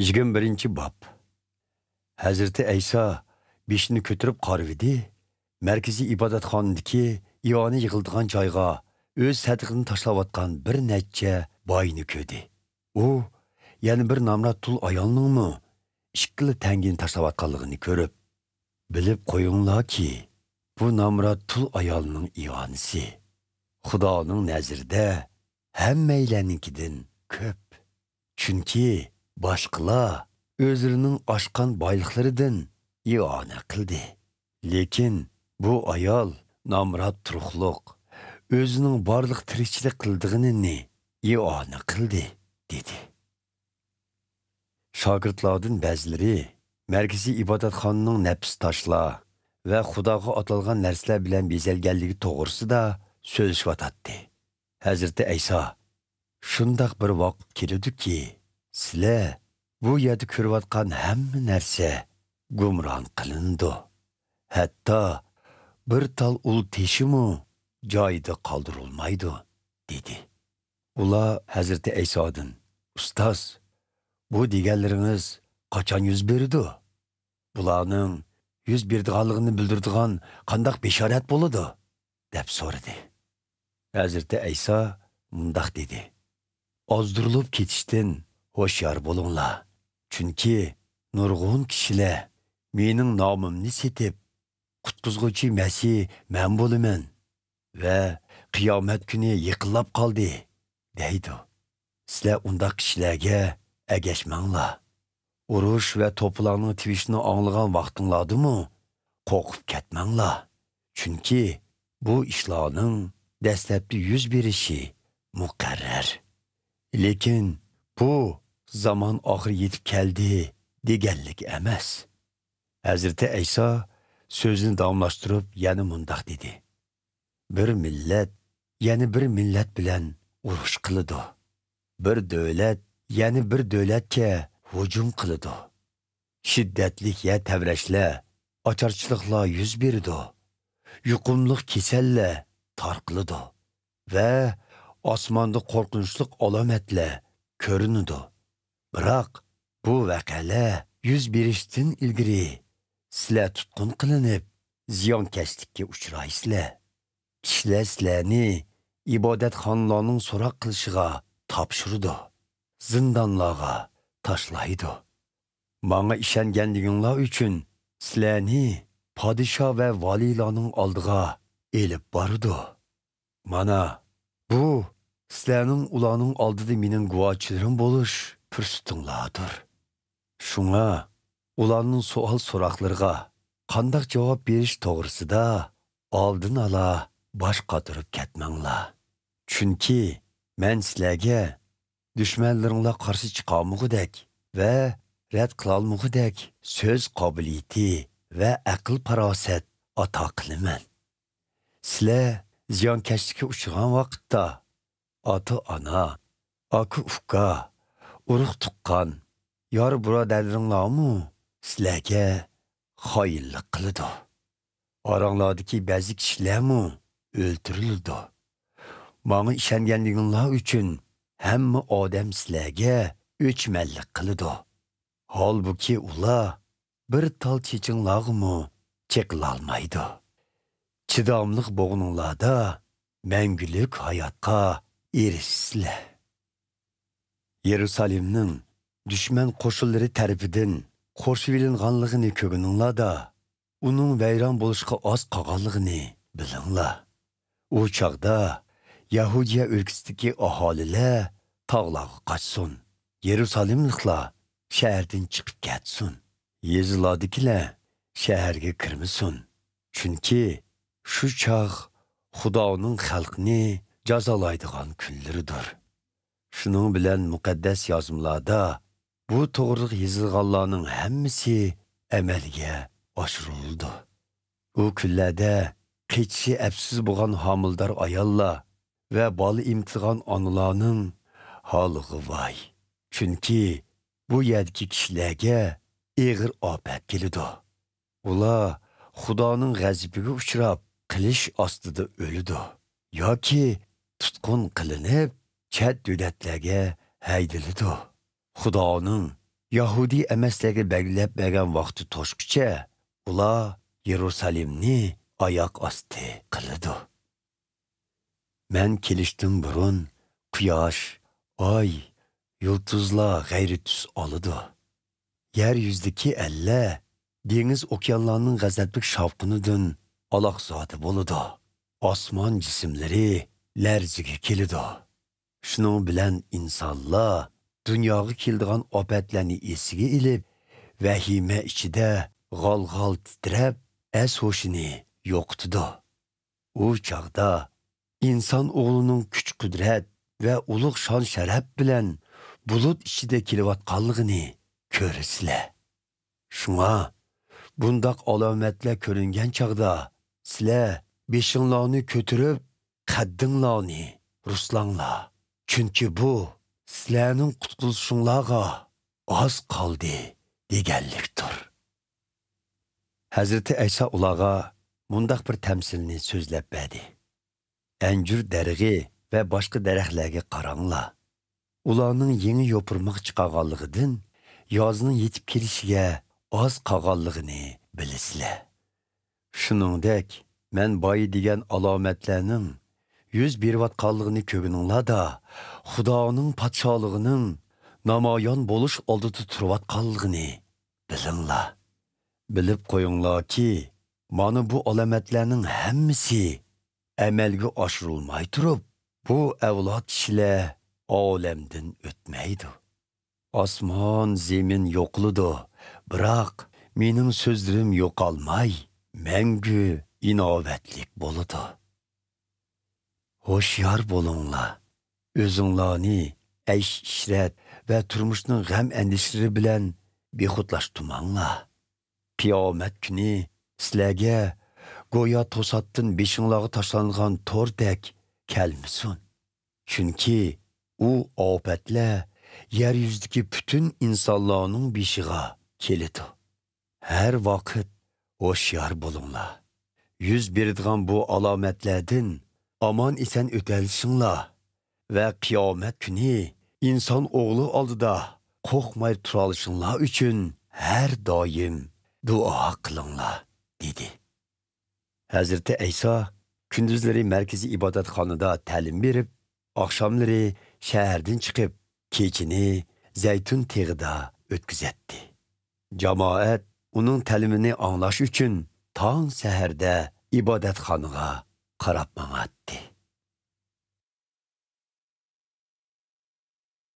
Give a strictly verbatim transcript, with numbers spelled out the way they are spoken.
يىگىرمە بىرىنچى باب. ھەزرىتى ئەيسا بېشىنى كۆتۈرۈپ قارىۋىدى، مەركىزىي ئىبادەتخانىدىكى ئىئانە يىغىلىدىغان جايغا ئۆز سەدىقىدىن تاشلاۋاتقان بىر نەچچە باينى كۆردى. ئۇ يەنە بىر نامرات تۇل ئايالنىڭمۇ ئىككىلا تەڭگىنى تاشلاۋاتقانلىقىنى كۆرۈپ، بىلىپ قويۇڭلاركى، بۇ نامرات تۇل ئايالنىڭ ئىئانىسى خۇدانىڭ نەزىرىدە ھەممەيلەننىڭكىدىن كۆپ. چۈنكى باشقىلار ئۆزلىرىنىڭ ئاشقان بايلىقلىرىدىن ئىئانە قىلدى. لېكىن بۇ ئايال نامرات تۇرۇقلۇق، ئۆزىنىڭ بارلىق تىرىكچىلىك قىلىدىغىنىنى ئىئانە قىلدى، دېدى. شاگىرتلاردىن بەزىلىرى مەركىزىي ئىبادەتخانىنىڭ نەپىس تاشلار ۋە خۇداغا ئاتالغان نەرسىلەر بىلەن بېزەلگەنلىكى توغرىسىدا سۆزلىشىۋاتاتتى. ھەزرىتى ئەيسا، شۇنداق بىر ۋاقىت كېلىدۇكى، سىلەر بۇ يەردە كۆرۈۋاتقان ھەممە نەرسە گۇمران قىلىنىدۇ. ھەتتا بىر تال ئۇل تېشىمۇ جايىدا قالدۇرۇلمايدۇ، دېدى. ئۇلار ھەزرىتى ئەيسادىن، ئۇستاز، بۇ دېگەنلىرىڭىز قاچان يۈز بېرىدۇ؟ بۇلارنىڭ يۈز بېرىدىغانلىقىنى بىلدۈرىدىغان قانداق بېشارەت بولىدۇ؟ دەپ سورىدى. ھەزرىتى ئەيسا مۇنداق دېدى، ئازدۇرۇلۇپ كېتىشتىن ھوشيار بولۇڭلار. چۈنكى نۇرغۇن كىشىلەر مېنىڭ نامىمنى سېتىپ، قۇتقۇزغۇچى مەسىھ مەن بولىمەن ۋە قىيامەت كۈنى يېقىنلاپ قالدى، دەيدۇ. سىلەر ئۇنداق كىشىلەرگە ئەگەشمەڭلار. ئۇرۇش ۋە توپىلاڭنىڭ تىۋىشىنى ئاڭلىغان ۋاقتىڭلاردىمۇ قورقۇپ كەتمەڭلار. چۈنكى بۇ ئىشلارنىڭ دەسلەپتە يۈز بېرىشى مۇقەررەر. لېكىن بۇ زامان ئاخىرى يېتىپ كەلدى دېگەنلىك ئەمەس. ھەزرىتى ئەيسا سۆزىنى داۋاملاشتۇرۇپ يەنە مۇنداق دېدى، بىر مىللەت يەنە بىر مىللەت بىلەن ئۇرۇش قىلىدۇ. بىر دۆلەت يەنە بىر دۆلەتكە ھۇجۇم قىلىدۇ. شىددەتلىك يەر تەۋرەشلەر، ئاچارچىلىقلار يۈز بېرىدۇ. يۇقۇملۇق كېسەللەر تارقىلىدۇ ۋە ئاسماندا قورقۇنچلۇق ئالامەتلەر كۆرۈنىدۇ. بىراق، بۇ ۋەقەلەر يۈز بېرىشتىن ئىلگىرى سىلەر تۇتقۇن قىلىنىپ، زىيانكەشلىككە ئۇچرايسىلەر. كىشىلەر سىلەرنى ئىبادەتخانىلارنىڭ سوراق قىلىشىغا تاپشۇرىدۇ، زىندانلارغا تاشلايدۇ. ماڭا ئىشەنگەنلىكىڭلار ئۈچۈن سىلەرنى پادىشاھ ۋە ۋالىيلارنىڭ ئالدىغا ئېلىپ بارىدۇ. مانا، بۇ سىلەرنىڭ ئۇلارنىڭ ئالدىدا مېنىڭ گۇۋاھچىلىرىم بولۇش پۇرسىتىڭلاردۇر. شۇڭا ئۇلارنىڭ سوئال-سوراقلىرىغا قانداق جاۋاب بېرىش توغرىسىدا ئالدىن ئالا باش قاتۇرۇپ كەتمەڭلار. چۈنكى مەن سىلەرگە دۈشمەنلىرىڭلار قارشى چىقالمىغۇدەك ۋە رەت قىلالمىغۇدەك سۆز قابىلىيىتى ۋە ئەقىل-پاراسەت ئاتا قىلىمەن. سىلەر زىيانكەشلىككە ئۇچرىغان ۋاقىتتا، ئاتا-ئانا، ئاكا-ئۇكا، ئۇرۇق-تۇغقان، يار-بۇرادەرلىرىڭلارمۇ سىلەرگە خائىنلىق قىلىدۇ. ئاراڭلاردىكى بەزى كىشىلەرمۇ ئۆلتۈرۈلىدۇ. ماڭا ئىشەنگەنلىكىڭلار ئۈچۈن ھەممە ئادەم سىلەرگە ئۆچمەنلىك قىلىدۇ. ھالبۇكى، ئۇلار بىر تال چېچىڭلارغىمۇ چېقىلالمايدۇ. چىداملىق بولغىنىڭلاردا مەڭگۈلۈك ھاياتقا ئېرىشىسىلەر. يېرۇسالېمنىڭ دۈشمەن قوشۇنلىرى تەرىپىدىن قورشىۋېلىنغانلىقىنى كۆرگىنىڭلاردا، ئۇنىڭ ۋەيران بولۇشقا ئاز قالغانلىقىنى بىلىڭلار. ئۇ چاغدا يەھۇدىيە ئۆلكىسىدىكى ئاھالىلەر تاغلارغا قاچسۇن، يېرۇسالېملىقلار شەھەردىن چىقىپ كەتسۇن، يېزىلاردىكىلەر شەھەرگە كىرمىسۇن. چۈنكى شۇ چاغ خۇدانىڭ خەلقىنى جازالايدىغان كۈنلىرىدۇر. شۇنىڭ بىلەن مۇقەددەس يازمىلاردا بۇ توغرىلىق يېزىلغانلارنىڭ ھەممىسى ئەمەلگە ئاشۇرۇلىدۇ. ئۇ كۈنلەردە قېچىشى ئەپسىز بولغان ھامىلىدار ئاياللار ۋە بالا ئېمىتىدىغان ئانىلارنىڭ ھالىغا ۋاي! چۈنكى بۇ يەردىكى كىشىلەرگە ئېغىر ئاپەت كېلىدۇ. ئۇلار خۇدانىڭ غەزىپىگە ئۇچراپ، قىلىچ ئاستىدا ئۆلىدۇ ياكى تۇتقۇن قىلىنىپ، چەت دۆلەتلەرگە ھەيدىلىدۇ. خۇدانىڭ يەھۇدىي ئەمەسلەرگە بەلگىلەپ بەرگەن ۋاقتى توشقىچە، ئۇلار يېرۇسالېمنى ئاياق ئاستى قىلىدۇ. مەن كېلىشتىن بۇرۇن، قۇياش، ئاي، يۇلتۇزلار غەيرىي تۈس ئالىدۇ. يەر يۈزىدىكى ئەللەر دېڭىز، ئوكيانلارنىڭ غەزەپلىك شاۋقۇنىدىن ئالاقزادە بولىدۇ. ئاسمان جىسىملىرى لەرزىگە كېلىدۇ. شۇنىڭ بىلەن ئىنسانلار دۇنياغا كېلىدىغان ئاپەتلەرنى ئېسىگە ئېلىپ، ۋەھىمە ئىچىدە غال-غال تىترەپ، ھەس-ھوشىنى يوقىتىدۇ. ئۇ چاغدا ئىنسان ئوغلىنىڭ كۈچ-قۇدرەت ۋە ئۇلۇغ شان-شەرەپ بىلەن بۇلۇت ئىچىدە كېلىۋاتقانلىقىنى كۆرىسىلەر. شۇڭا بۇنداق ئالامەتلەر كۆرۈنگەن چاغدا، سىلەر بېشىڭلارنى كۆتۈرۈپ، قەددىڭلارنى رۇسلاڭلار. چۈنكى بۇ سىلەرنىڭ قۇتقۇزۇشۇڭلارغا ئاز قالدى دېگەنلىكتۇر. ھەزرىتى ئەيسا ئۇلارغا مۇنداق بىر تەمسىلنى سۆزلەپ بەردى. ئەنجۈر دەرىخى ۋە باشقا دەرەخلەرگە قاراڭلار. ئۇلارنىڭ يېڭى يوپۇرماق چىقارغانلىقىدىن يازنىڭ يېتىپ كېلىشىگە ئاز قالغانلىقىنى بىلىسىلەر. شۇنىڭدەك، مەن بايا دېگەن ئالامەتلەرنىڭ يۈز بېرىۋاتقانلىقىنى كۆرگىنىڭلاردا، خۇدانىڭ پادىشاھلىقىنىڭ نامايان بولۇش ئالدىدا تۇرۇۋاتقانلىقىنى بىلىڭلار. بىلىپ قويۇڭلاركى، مانا بۇ ئالامەتلەرنىڭ ھەممىسى ئەمەلگە ئاشۇرۇلماي تۇرۇپ، بۇ ئەۋلاد كىشىلەر ئالەمدىن ئۆتمەيدۇ. ئاسمان، زېمىن يوقىلىدۇ، بىراق مېنىڭ سۆزلىرىم يوقالماي، مەڭگۈ ئىناۋەتلىك بولىدۇ. ھوشيار بولۇڭلار، ئۆزۈڭلارنى ئەيش-ئىشرەت ۋە تۇرمۇشنىڭ غەم-ئەندىشىلىرى بىلەن بىخۇدلاشتۇرماڭلار. قىيامەت كۈنى سىلەرگە گويا توساتتىن بېشىڭلارغا تاشلانغان توردەك كەلمىسۇن. چۈنكى ئۇ ئاپەتلەر يەر يۈزىدىكى پۈتۈن ئىنسانلارنىڭ بېشىغا كېلىدۇ. ھەر ۋاقىت ھوشيار بولۇڭلار. يۈز بېرىدىغان بۇ ئالامەتلەردىن ئامان-ئېسەن ئۆتەلىشىڭلار ۋە قىيامەت كۈنى ئىنسان ئوغلى ئالدىدا قورقماي تۇرالىشىڭلار ئۈچۈن ھەر دائىم دۇئا قىلىڭلار، دېدى. ھەزرىتى ئەيسا كۈندۈزلىرى مەركىزىي ئىبادەتخانىدا تەلىم بېرىپ، ئاخشاملىرى شەھەردىن چىقىپ، كېچىنى زەيتۇن تېغىدا ئۆتكۈزەتتى. جامائەت ئۇنىڭ تەلىمىنى ئاڭلاش ئۈچۈن تاڭ سەھەردە ئىبادەتخانىغا قاراپ ماڭاتتى.